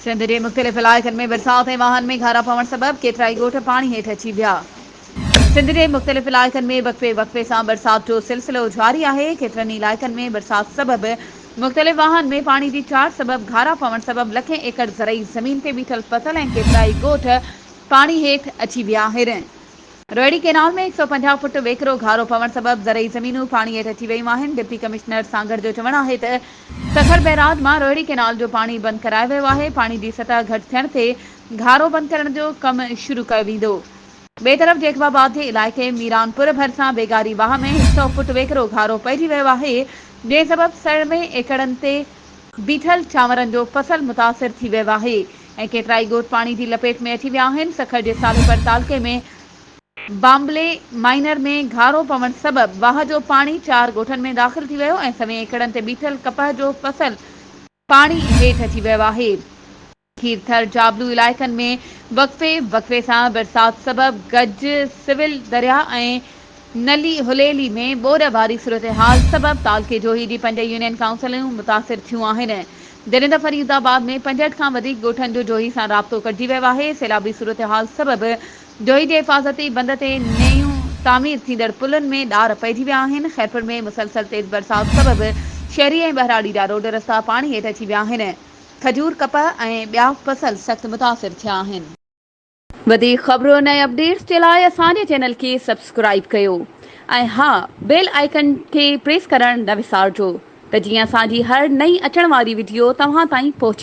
سنڌ جي مختلف علائقن ۾ برسات ۽ واهن ۾ گهارا پوڻ سبب ڪيترائي ڳوٺ پاڻي هيٺ اچي ويا. سنڌ جي مختلف علائقن ۾ وقفي وقفي سان برسات جو سلسلو جاري آهي، ڪيترن ئي علائقن ۾ برسات سبب مختلف واهن ۾ پاڻي جي چاڙهه سبب گهارا پوڻ سبب لکين ايڪڙ زرعي زمين تي بيٺل فصل ۽ ڪيترائي ڳوٺ پاڻي هيٺ اچي ويا آهن. روهڙي ڪئنال ۾ 150 فٽ ويڪرو گهارو پوڻ سبب زرعي زمينون پاڻي هيٺ اچي ويون آهن، ڊپٽي ڪمشنر سانگهڙ جو چوڻ آهي ته سکر بئراج مان روهڙي ڪئنال جو پاڻي بند ڪرايو ويو آهي، پاڻي جي سطح گهٽ ٿيڻ تي گهارو بند ڪرڻ جو ڪم شروع ڪيو ويندو. ٻئي طرف جيڪب آباد جي علائقي ميران پور ڀرسان بيگاري واهه ۾ هڪ سئو فٽ ويڪرو گهارو پئجي ويو آهي، جنهن سبب سوين ايڪڙن تي بيٺل چانورن جو فصل متاثر ٿي ويو آهي ۽ ڪيترائي ڳوٺ پاڻي جي لپيٽ ۾ اچي ويا آهن، سکر جي صالحپور تعلقي ۾ بامبلي مائنر ۾ گهارو پوڻ سبب واهه جو پاڻي چار ڳوٺن ۾ داخل ٿي ويو ۽ سوين ايڪڙن تي بيٺل ڪپهه جو فصل پاڻي هيٺ اچي ويو آهي. کيرٿر جابلو علائقن ۾ وقفي وقفي سان برسات سبب گج، سول درياء ۽ نلي هليلي ۾ ٻوڏ واري صورتحال سبب تعلقي جوهي جي پنج يونين ڪائونسلون متاثر ٿيون آهن. جڏهن ته فريد آباد ۾ 65 کان وڌيڪ ڳوٺن جو جوهي سان رابطو ڪٽجي ويو آهي. سيلابي صورتحال سبب جوهي جي حفاظتي بند تي نيون تعمير ٿيندڙ پلن ۾ ڏار پئجي ويا آهن. خيرپور ۾ مسلسل تيز برسات سبب شهري ۽ ٻهراڙي جا روڊ رستا پاڻي هيٺ اچي ويا آهن. کجور، ڪپهه ۽ ٻيا فصل سخت متاثر ٿيا آهن. وڌيڪ خبرن ۽ اپڊيٽس جي لاء اسان جي چينل کي سبسڪرائيب ڪيو ۽ ها بيل آئيڪن کي پريس ڪرڻ نه وسارجو ته جيئن اسان جي هر نئين اچڻ واري وڊيو توهان تائين پهچي.